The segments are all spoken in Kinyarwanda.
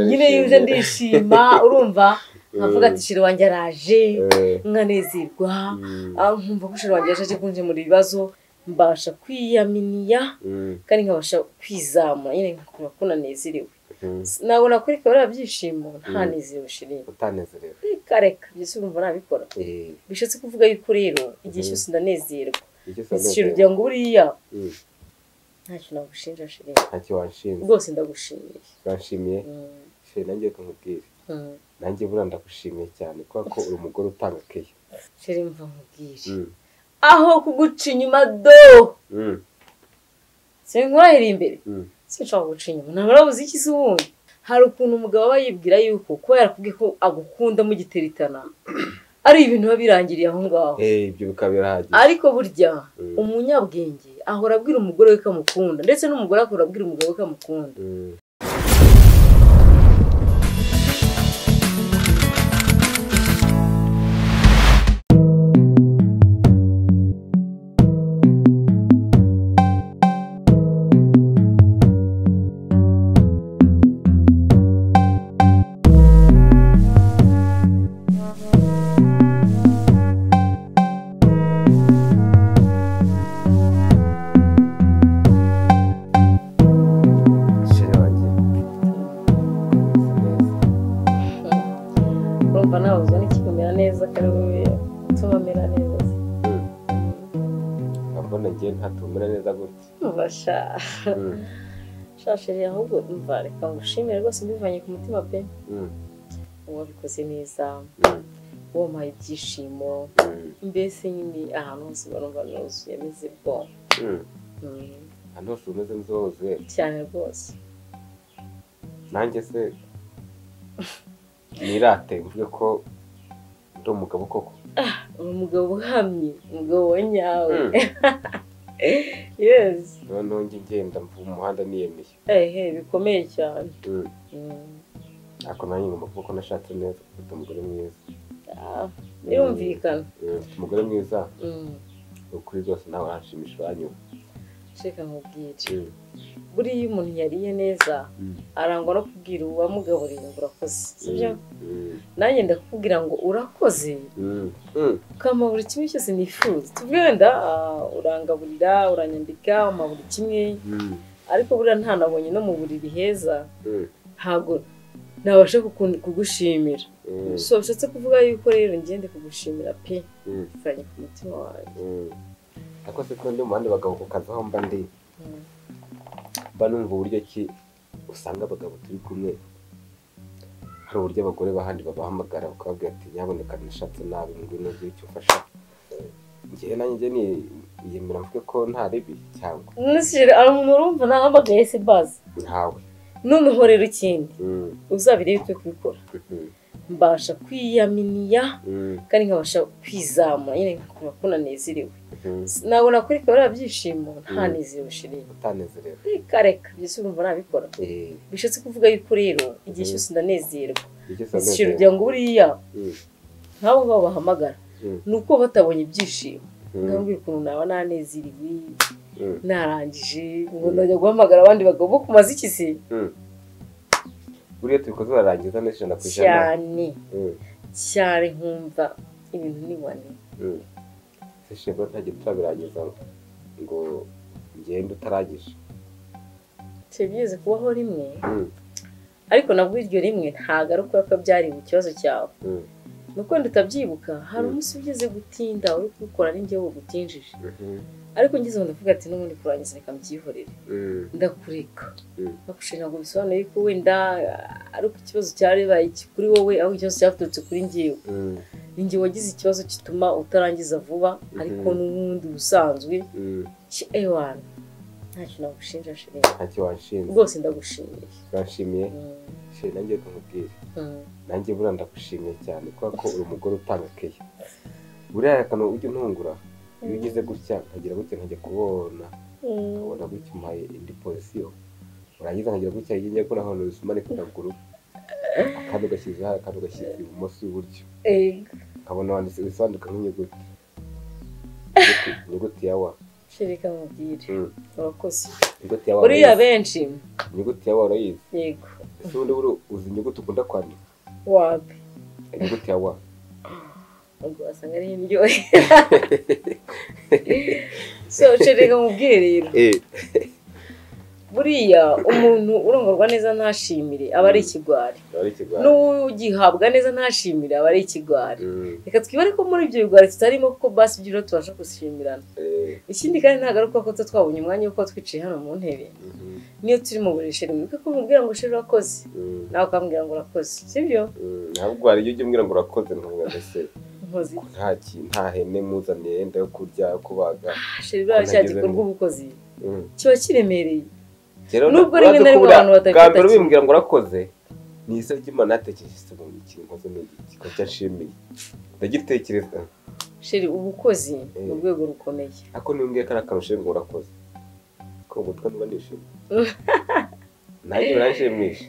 Nyine yuje ndishima urumva nkavuga ati shiri wanjye araje nkanezerwa nkumva ko shiri wanjye yaje kunje muri ibibazo mbasha kwiyaminiya kandi nkabasha kwizamura nyine nkakumva ko nanezerewe. Nabona kuri kabara byishimo ntanezerewe shiri utanezerewe reka reka byose urumva nabikora. Bishatse kuvuga yuko rero igihe cyose ndanezerwa shiri ugira ngo buriya ntacyo nagushinja shiri. Ntacyo wanshinja rwose ndagushimiye. Urashimiye shiri nanjye nkubwire nanjye buriya ndagushimiye cyane kubera ko uri umugore utanga keya. Shiri mva nkubwire aho kuguca inyuma do sinkurahira imbere sinshobora kuguca inyuma ntabwo iki se ubundi. Hari ukuntu umugabo aba yibwira yuko kuba yarakubwiye ko agukunda mugiteritana ari ibintu biba birangiriye aho ngaho. Ibyo bikaba birahagije. Ariko burya umunyabwenge ahora abwira umugore we ko amukunda ndetse n'umugore akora abwira umugabo we ko amukunda. Shashiri ahubwo umva reka ngushimire rwose mbivanye ku mutima pe. Wabikoze neza wampaye ibyishimo mbese nyine ahantu hose barumva nuzuye meze bon. Ahantu hose umeze neza wuzuye cyane rwose. Nanjye se nirate mvuge ko ndi umugabo koko. Umugabo uhamye umugabo wa nyawe. Yes. Noneho njye ngenda mvuga umuhanda niyemeye. Bikomeye cyane. Ariko nanjye ngomba kuvuga ko nashatse neza mfite umugore mwiza. Birumvikana. Mfite umugore mwiza. Ukuri rwose nawe uranshimisha uranyura. Reka nkubwire. Buriya iyo umuntu yariye neza arangwa no kubwira uwamugaburiye ngo urakoze. Sibyo? Nanjye ndakubwira ngo urakoze. Ukampa buri kimwe cyose nifuza. Tuvuge wenda urangaburira, uranyambika, umpa buri kimwe. Ariko buriya ntanabonye no mu buriri heza. Ntabwo nabasha kugushimira. So bishatse kuvuga yuko rero ngende kugushimira pe. Mfanye ku mutima wanjye. Ariko se ko ndi mu bandi bagabo ku kazi aho mba ndi mba numva uburyo ki usanga abagabo turi kumwe hari uburyo abagore bahandi babahamagara bakababwira ati nyaboneka nashatse nabi ngwino ugire icyo ufasha. Njyewe nanjye niyemera mvuge ko nta ribi cyangwa umuntu urumva nahamagaye se bazi ntawe. Noneho rero ikindi uzabirebe twe kubikora mbasha kwiyaminiya kandi nkabasha kwizamura nyine nkakumva ko nanezerewe. Nabona kuri kabara byishimo ntanezerewe shiri utanezerewe reka reka byose urumva nabikora. Bishatse kuvuga yuko rero igihe cyose ndanezerwa. Shiri ugira ngo buriya nk'abo ngabo bahamagara ni uko batabonye ibyishimo ngambwira ukuntu naba nanezerewe narangije ngo ndajya guhamagara abandi bagabo bo kumaza iki se. Buriya tubikoze urarangiza neza 100%. Cyane cyane nkumva ibintu ni wane. Shebo ntagiye turabirangiza ngo ngende utarangije. Byigeze kubaho rimwe ariko nabwo iryo rimwe ntago ari uko byari mu kibazo cyawe. Nuko utabyibuka hari umunsi ugeze gutinda uri kubikora ari njyewe ugutinjije. Ariko ngize ngo ndavuga ati n'ubundi kurangiza reka mbyihorere. Ndakureka. Bakushira ngo bisobanuye ko wenda ari uko ikibazo cyaribaye kuri wowe aho ikibazo cyaturutse kuri njyewe. Ninjye wagize ikibazo gituma utarangiza vuba ariko n'ubundi ubusanzwe ewana ntacyo nagushinja shiri. Ntacyo wanshinja rwose ndagushimiye. Urashimiye shiri nanjye nkubwire nanjye buriya ndagushimiye cyane kubera ko uri umugore utanga keya. Buriya akantu ujya untungura iyo ugize gutya nkagira gutya nkajya kubona nkabona gutya umpaye indi pozisiyo urangiza nkagira gutya iyo ngiye kubona ahantu umanika akaguru akandi ugashyize aha akandi ugashyize ibumoso iburyo nkabona wanditse wisanduka nk'inyuguti inyuguti ya wa. Shirika mubwire urakoze. Uriya benshi inyuguti ya wa urayizi? Yego. Ese ubundi buri uzi inyuguti ukunda kwandika? Wapi? Inyuguti ya wa. Ubwo wasanga ari indyohe. So chéri nkubwire rero. Buriya umuntu urongorwa neza ntashimire aba ari ikigwari. N'ugihabwa neza ntashimire aba ari ikigwari. Reka twibare ko muri ibyo bigwari tutarimo kuko basi by'ibyo tubasha gushimirana. Ikindi kandi ntabwo ari uko twabonye umwanya wo kuba twicaye hano mu ntebe. Niyo turi mu buriri chéri wibuke ko nkubwira ngo chéri urakoze. Nawe ukambwira ngo urakoze. Sibyo? Ntabwo hari iyo ujya umbwira ngo urakoze nkavuga mbese nta hene muzaniye yenda yo kurya yo kubaga. Chéri buriya cya gikorwa ubukozi kiba kiremereye. Nubwo rimwe na rimwe abantu batabifata bwa mbere ubimbwira ngo urakoze ni isa ry'Imana natekereje ngo ikintu nkoze ni iki ko cyashimiye ndagitekereza. Chéri ubukozi mu rwego rukomeye. Ako nimbwiye ko ari akarusho ngo urakoze ko umutwe nuba nishimye nanjye uranshimisha.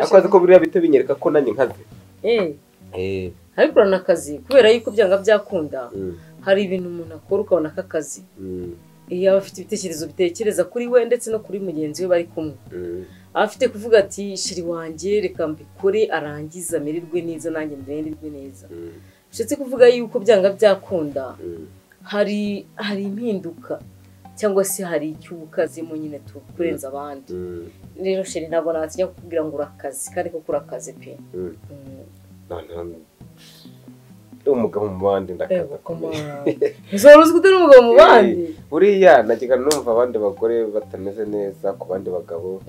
Ako azi ko buriya bite binyereka ko nanjye nkaze. Ariko uranakazi kubera yuko byanga byakunda hari ibintu umuntu akora ukabona ko akazi. Iyo aba afite ibitekerezo bitekereza kuri we ndetse no kuri mugenzi we bari kumwe. Aba afite kuvuga ati chéri wanjye reka mbikore arangize amererwe neza nanjye nmererwe neza. Bishatse kuvuga yuko byanga byakunda hari impinduka cyangwa se hari icyo ubukazemo nyine kurenza abandi. Rero chéri ntabwo natinya kukubwira ngo urakazi kandi koko urakaze pe. Umugabo mu bandi ndakaza. Uzora uzi ko utari umugabo mu bandi? Buriya najyaga numva abandi bagore batameze neza ku bandi bagabo.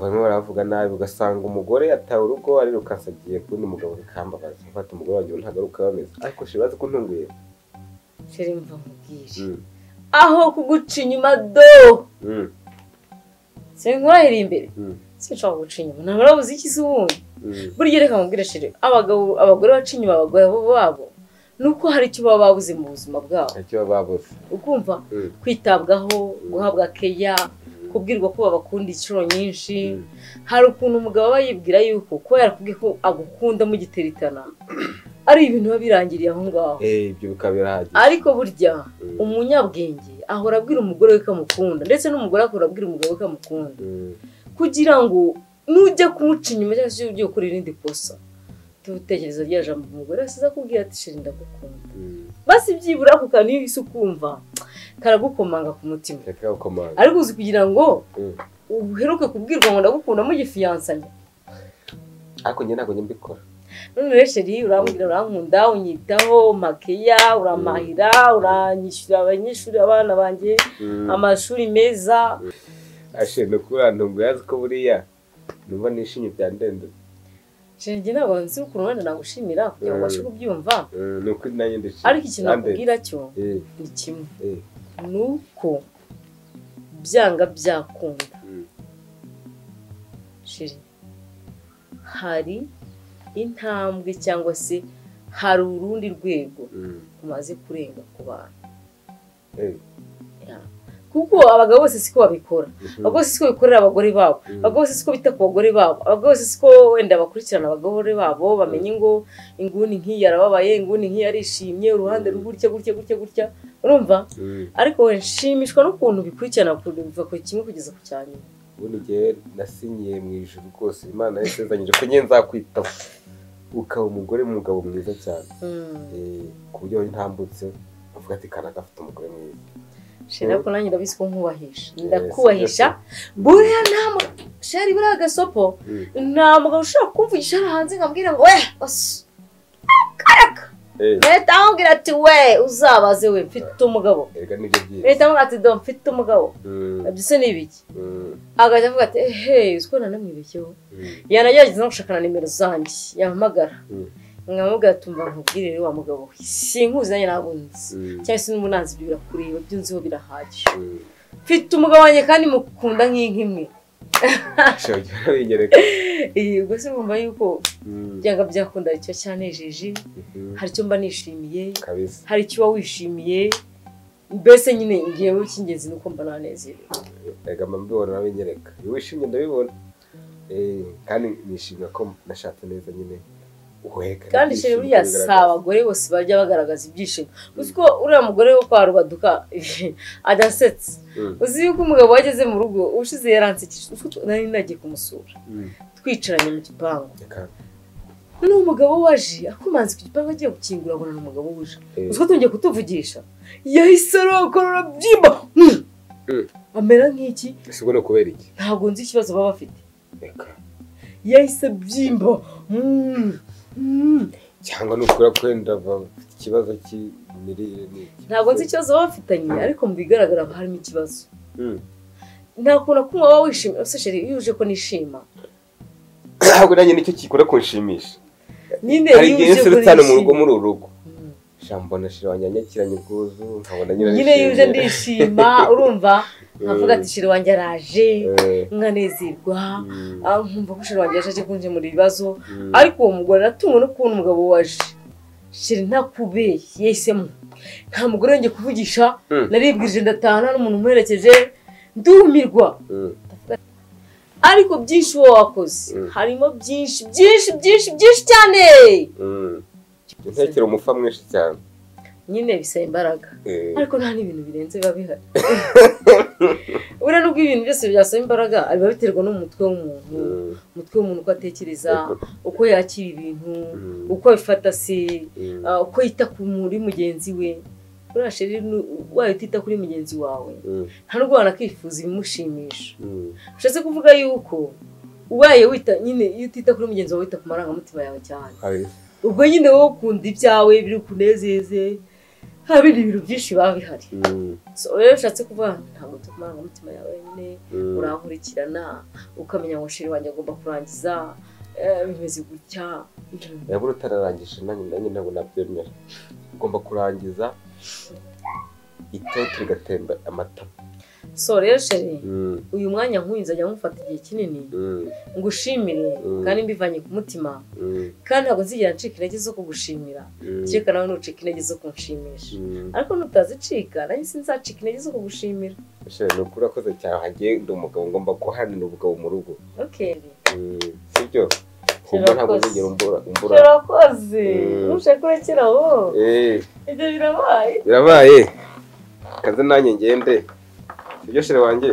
Bamwe baravuga nabi ugasanga umugore atawe urugo arirukansa agiye ku wundi mugabo bikambabaza. Mfata umugore wanjye ntagaruka bameze. Ariko chéri bazi ko ntunguye. Chéri mva nkubwire. Aho kuguca inyuma do. Sinkurahira imbere. Sinshobora kuguca inyuma. Ntabwo iki se ubundi? Burya reka nkubwire chéri abagabo abagore baca inyuma abagore babo nuko hari icyo baba babuze mu buzima bwabo. Icyo baba babuze. Ukumva kwitabwaho, guhabwa keya, kubwirwa ko babakunda inshuro nyinshi. Hari ukuntu umugabo aba yibwira yuko kuba yarakubwiye ko agukunda mugiteritana ari ibintu biba birangiriye aho ngaho. Ibyo bikaba birahagije. Ariko burya umunyabwenge ahora abwira umugore we ko amukunda ndetse n'umugore akora abwira umugabo we ko amukunda. Kugira ngo nujya kumuca inyuma cyangwa se ugiye gukora irindi kosa tutekereza rya jambo umugore asiza akubwira ati chéri ndagukunda. Basi byibura ako kantu iyo uhise ukumva karagukomanga ku mutima. Ariko uzi kugira ngo uheruke kubwirwa ngo ndagukunda mugifiyansanya. Ariko njye ntabwo mbikora. None rero chéri urambwira urankunda unyitaho makeya uramahira uranyishyura abanyeshuri abana banjye amashuri meza. Ashe no kurantunguye azi ko buriya numva nishimye byandenze. Chéri njye ntabwo nzi ukuntu wenda nagushimira kugira ngo ubashe kubyumva. Ni ukuri nanjye ndishimye. Ariko ikintu nakubwira cyo ni kimwe. Nuko byanga byakunda. Chéri hari intambwe cyangwa se hari urundi rwego umaze kurenga ku bantu. Kuko abagabo bose siko babikora. Abagabo bose siko bikorera abagore babo. Abagabo bose siko bita ku bagore babo. Abagabo bose siko wenda bakurikirana abagore babo bamenye ngo inguni nk'iyi arababaye, inguni nk'iyi arishimye, uruhande rugutya gutya gutya gutya. Urumva? Ariko we nshimishwa n'ukuntu bikurikirana kuva ku kimwe kugeza ku cyanyuma. Ubundi njye nasinyiye mu ijuru rwose Imana yasezeranyije ko njye nzakwitaho. Ukaba umugore mugabo mwiza cyane. Ku buryo ntambutse uvuga ati kanaka afite umugore mwiza. Chéri ko nanjye ndabizi ko nkubahisha. Ndakubahisha. Buriya nta chéri buriya gasopo nta mugabo ushobora kumvugisha hanze nkambwira ngo we karaka. Leta ambwira ati we uzabaze we mfite umugabo. Erega nibyo byiza. Leta ambwira ati do mfite umugabo. Ibyo se ni ibiki? Agajya avuga ati ehe uziko nanamwibeshyeho. Yanagerageza no gushakana nimero zanjye yampamagara. Nkamubwira ati umva nkubwire rero wa mugabo we sinkuzi nanjye ntabwo nzi cyangwa se n'umunanzi ibyo birakureba ibyo nziho birahagije. Mfite umugabo wanjye kandi mukunda nk'inka imwe. Ubwo se urumva yuko byanga byakunda icyo cyanejeje, hari icyo mba nishimiye, hari icyo uba wishimiye, mbese nyine ngewe icy'ingenzi ni uko mba nanezerewe. Erega mba mbibona urabinyereka, iyo wishimye ndabibona. Kandi nishimira ko nashatse neza nyine. Kandi chéri buriya si abagore bose bajya bagaragaza ibyishimo. Uzi ko uriya mugore wo kwa Rubaduka adasetse. Uzi yuko umugabo wageze mu rugo ubushize yaransekije. Nari nagiye kumusura. Twicaranye mu gipangu. Noneho umugabo waje akomanze ku gipangu agiye gukingura abona umugabo wuje. Uzi ko tugiye kutuvugisha. Yahise arokorora byimba. Amera nk'iki? Ese ubwo ni ukubera iki? Ntabwo nzi ikibazo baba bafite. Yahise byimba. Cyangwa nukura kwenda bafite ikibazo cy'imirire n'iki. Ntabwo nzi ikibazo baba bafitanye ariko mu bigaragara harimo ikibazo. Nta kuntu kumwe waba wishimye, ese chéri iyo uje ko nishima. Ntabwo nanjye nicyo gikora kunshimisha. Nyine hari igihe nserutse hano mu rugo muri uru rugo. Shambona chéri wanjye anyakiranye ubwuzu, nkabona nyine nyine yuje ndishima, urumva nkavuga ati chéri wanjye araje, nkanezerwa, nkumva ko chéri wanjye yaje kunkemura ibibazo. Ariko uwo mugore natunwe no kubona umugabo waje. Chéri ntakubeshye yahisemo. Nta mugore wongeye kuvugisha, naribwirije ndataha n'umuntu umuherekeje ndumirwa. Ariko byinshi wowe wakoze, harimo byinshi byinshi byinshi byinshi cyane. Intekero umufa mwinshi cyane. Nyine bisaba imbaraga. Ariko nta n'ibintu birenze biba bihari. Uriya nubwo ibintu byose byasaba imbaraga, biba biterwa n'umutwe w'umuntu, umutwe w'umuntu uko atekereza, uko yakira ibintu, uko abifata se, uko yita kuri mugenzi we. Uriya chéri wayo utita kuri mugenzi wawe, nta nubwo wanakifuza ibimushimisha. Ushatse kuvuga yuko ubaye wita nyine iyo utita kuri mugenzi wawe wita ku marangamutima yawe cyane. Ubwo nyine wowe ukunda ibyawe biri kunezeze, nta bindi bintu byinshi biba bihari. So rero ushatse kuvuga ntabwo wita ku marangamutima yawe nyine, urankurikirana ukamenya ngo chéri wanjye agomba kurangiza bimeze gutya. Yabura utararangije nanjye ntabwo nabyemera. Ugomba kurangiza itoto rigatemba amata. So rero chéri, uyu mwanya nk'uyu nzajya ngufata igihe kinini ngushimire kandi mbivanye ku mutima, kandi ntabwo nzigera ncika intege zo kugushimira, kereka nawe nucika intege zo kunshimisha. Ariko nutazicika nanjye sinzacika intege zo kugushimira. Chéri ni ukuri urakoze cyane, hagiye ndi umugabo ngomba guharanira ubugabo mu rugo. Okay. Sibyo? Humva ntabwo nzigera umbura. Urakoze. Ntushake kurekera aho. Ibyo birabaye. Birabaye. Kaze nanjye ngende. Sibyo chéri wanjye?